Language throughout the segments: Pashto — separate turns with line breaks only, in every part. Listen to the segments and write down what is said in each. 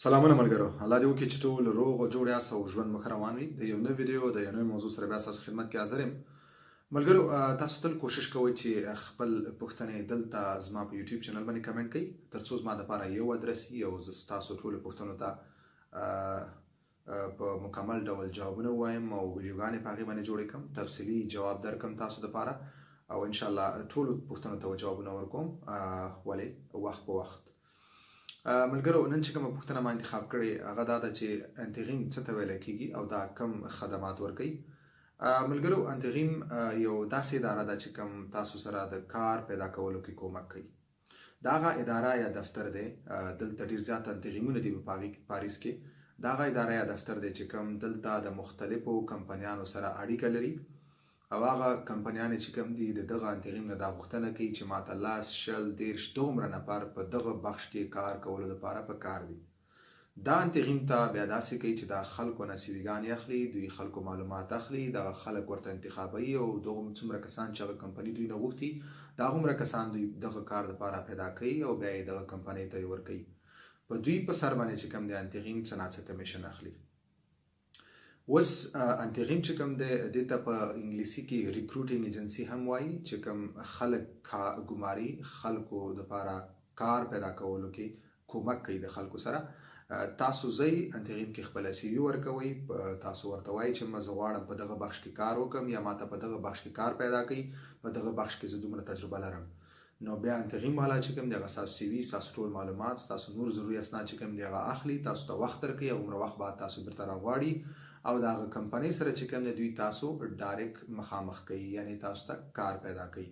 سلامونه ملګرو، الله دې وکړي چې ټول روغ او جوړ یاست او ژوند مو ښه روان وي. د یو نوي ویډیو د یو نوي موضوع سره بیا ستاسو خدمت کې حاضر یم. ملګرو، تاسو تل کوشش کوئ چې خپل پوښتنې دلته زما په یوټیوب چینل باندې کمنټ کړئ، ترڅو زما دپاره یو ادرس وي او زه ستاسو ټولو پوښتنو ته په مکمل ډول جوابونه ووایم او ویډیوګانې په هغې باندې جوړې کړم، تفصیلي جواب درکړم تاسو دپاره، او انشاءالله ټولو پوښتنو ته جوابونه ورکوم، ولې وخت په وخت. ملګرو، نن چې کومه پوښتنه ما انتخاب کړې هغه دا ده چې انتغیم څه ته ویل کېږي او دا کم خدمات ورکوي. ملګرو، انتغیم یو داسې اداره ده چې کوم تاسو سره د کار پیدا کولو کې کومک کوي. دا هغه اداره یا دفتر دی، دلته ډیر زیات انتغیمونه دي په پاریس کې. دا هغه اداره یا دفتر دی چې کوم دلته د مختلفو کمپنیانو سره اړیکه لري، او هغه کمپنیانې چې کوم دي د دغه انتغیم نه دا غوښتنه کوي چې ماته 10، 20، 30 دومره نفر په دغه بخش کې کار کولو دپاره په کار دي. دا انتغیم ته بیا داسې کوي چې دا خلکو نه سیویګانې اخلي، دوی خلکو معلومات اخلي، دغه خلک ورته انتخابوي، او دغه څومره کسان چې هغه کمپني دوی نه غوښتي دا هغومره کسان دوی دغه کار دپاره پیدا کوي او بیا یې دغه کمپنۍ ته یې ورکوي. په دوی په سر باندې چې کوم دی انتغیم څه ناڅه کمیشن اخلي. اوس انتغیم چې کوم دی دې ته په انګلیسي کې ریکروټینګ ایجنسي هم وایي، چې کوم خلک ګماري، خلکو دپاره کار پیدا کولو کې کومک کوي د خلکو سره. تاسو ځئ انتغیم کې خپله سی وي ورکوئ، تاسو ورته وایئ چې زه غواړم په دغه بخش کې کار وکړم، یا ماته په دغه بخش کې کار پیدا کړئ، په دغه بخش کې زه دومره تجربه لرم. نو بیا انتغیم والا چې کوم دی هغه ستاسو سی وي، ستاسو ټول معلومات، ستاسو نور ضروري اسناد چې کوم دی هغه اخلي، تاسو ته وخت درکوي، هغومره وخت بعد تاسو بیرته راغواړي، او د هغه کمپنۍ سره چې کوم دی دوی تاسو ډایرکټ مخامخ کوي، یعنی تاسو ته کار پیدا کوي.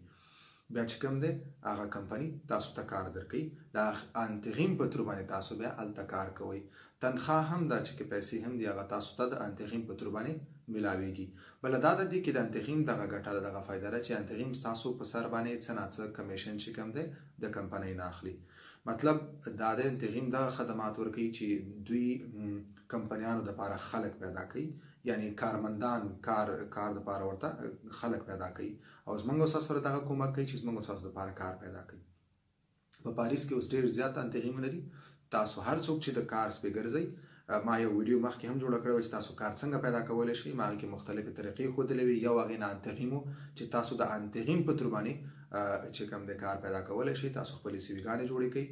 بیا چې کوم دی هغه کمپنی تاسو ته کار درکوي، د انتغیم په ترو باندې تاسو بیا هلته کار کوئ. تنخواه هم دا چې پیسې هم دي هغه تاسو ته د انتغیم په ترو باندې ملاویږي. بله دا ده دې کې د انتغیم دغه ګټه ده، دغه فایده ده چې انتغیم ستاسو په سر باندې څه ناڅه کمیشن چې کوم دی د کمپنۍ نه اخلي. مطلب دا د انتغیم دغه خدمات ورکوي چې دوی کمپنیانو دپاره خلک پیدا کوي، یعنی کارمندان کار دپاره ورته خلک پیدا کوي، او زمونږ او ستاسو سره دغه کومک کوي چې زمونږ او ستاسو دپاره کار پیدا کوي. په پاریس کې اوس ډېر زیات انتغیمونه دي. تاسو هر څوک چې د کار سپې ګرځئ، ما یو ویډیو مخکې هم جوړه کړې وه چې تاسو کار څنګه پیدا کولی شئ. ما هغې کې مختلفې طریقې ښودلې وې. یو هغې نه انتغیم و چې تاسو د انتغیم په ترو باندې چې کوم د کار پیدا کولی شئ. تاسو خپلې سی ویګانې جوړې کړئ.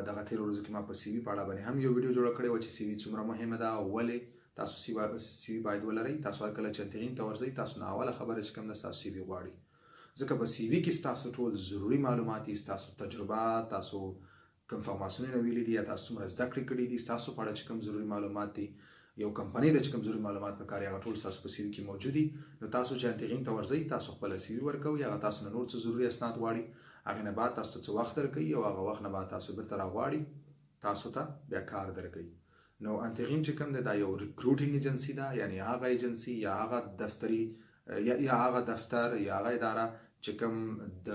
دغه تېرو ورځو کې ما په سی وي په اړه باندې هم یو ویډیو جوړه کړې وه چې سی وي څومره مهمه ده او ولې تاسو سی وي باید ولرئ. تاسو هر کله چې انتغیم ته ورځئ، تاسو نه اوله خبره چې کوم ده ستاسو سی وي غواړي، ځکه په سی وي کې ستاسو ټول ضروري معلومات دي، ستاسو تجربه، تاسو کوم فارماسیونونه ویلي دي یا تاسو څومره زده کړې کړې دي، ستاسو په اړه چې کوم ضروري معلومات دي، یو کمپنۍ ته چې کوم ضروري معلومات په کار دي هغه ټول ستاسو په سی وي کې موجود دي. نو تاسو چې انتغیم ته ورځئ، تاسو خپله سی وي ورکوئ، هغه تاسو نه نور څه ضروري اسناد غواړي، هغې نه بعد تاسو ته څه وخت درکوي، او هغه وخت نه بعد تاسو بیرته راغواړي، تاسو ته بیا کار درکوي. نو انتغیم چې کوم دی دا یو ریکروټینګ ایجنسي ده، یعنی هغه ایجنسي یا هغه دفتري یا هغه دفتر یا هغه اداره چې کوم د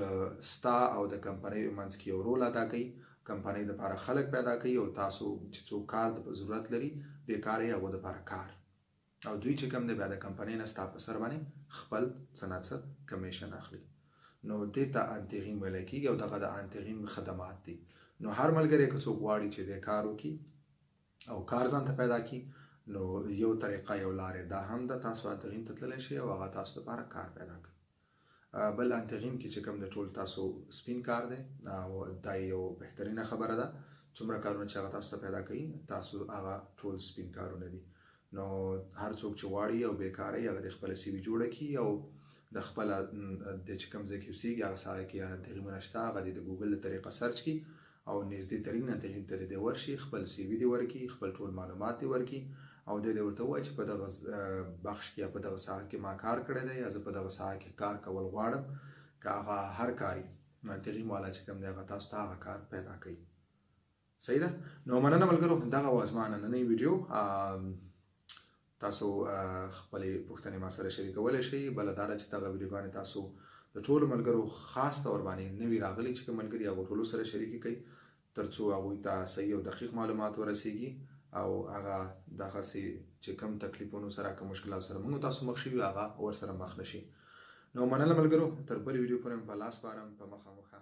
ستا او د کمپنۍ منځ کې یو رول ادا کوي، کمپنۍ دپاره خلک پیدا کوي، او تاسو چې څوک کار د ضرورت لري بېکاره یې هغو دپاره کار، او دوی چې کوم دی بیا د کمپنۍ نه ستا په سر باندې خپل څه ناڅه کمیشن اخلي. نو دې ته انتغیم ویلی کېږي، او دغه د انتغیم خدمات دي. نو هر ملګری که څوک غواړي چې دی کار وکړي او کار ځان ته پیدا کړي، نو یو طریقه یو لار دا هم ده، تاسو انتغیم ته تللی شئ او هغه تاسو دپاره کار پیدا کوي. بل انتغیم کې چې کوم د ټول تاسو سپین کار دی، او دا یو بهترینه خبره ده، څومره کارونه چې هغه تاسو ته پیدا کوي تاسو هغه ټول سپین کارونه دي. نو هر څوک چې غواړي او بېکاره وي هغه دې خپله سی وي جوړه کړي، او د خپله د چې کوم ځای کې اوسېږي هغه ساحه کې انتغیمونه شته، هغه دې د ګوګل له طریقه سرچ کړي، او نږدې ترین انتغیم ته دې ورشي، خپل سی وي دې ورکړي، خپل ټول معلومات دې ورکړي، او دی دې ورته ووایي چې په دغه بخش کې یا په دغه ساحه کې ما کار کړی دی، یا زه په دغه ساحه کې کار کول غواړم. که هغه هر کار وي، نو انتغیم والا چې کوم دی هغه تاسو ته هغه کار پیدا کوي. صحیح ده؟ نو مننه ملګرو، دغه وه زما نننۍ ویډیو. تاسو خپلې پوښتنې ما سره شریکولی شئ. بله دا ده چې دغه ویډیوګانې تاسو د ټولو ملګرو خاص طور باندې نوي راغلي چې کوم ملګري هغو ټولو سره شریکې کړئ، تر څو هغوی ته صحیح او دقیق معلومات ورسیږي، او هغه دغسې چې کوم تکلیفونو سره کوم مشکلات سره موږ تاسو مخ شوي هغه ورسره مخ نه شي. نو مننه ملګرو، تر بلې ویډیو پورې مې په لاس بارم، په مخه مو ښه.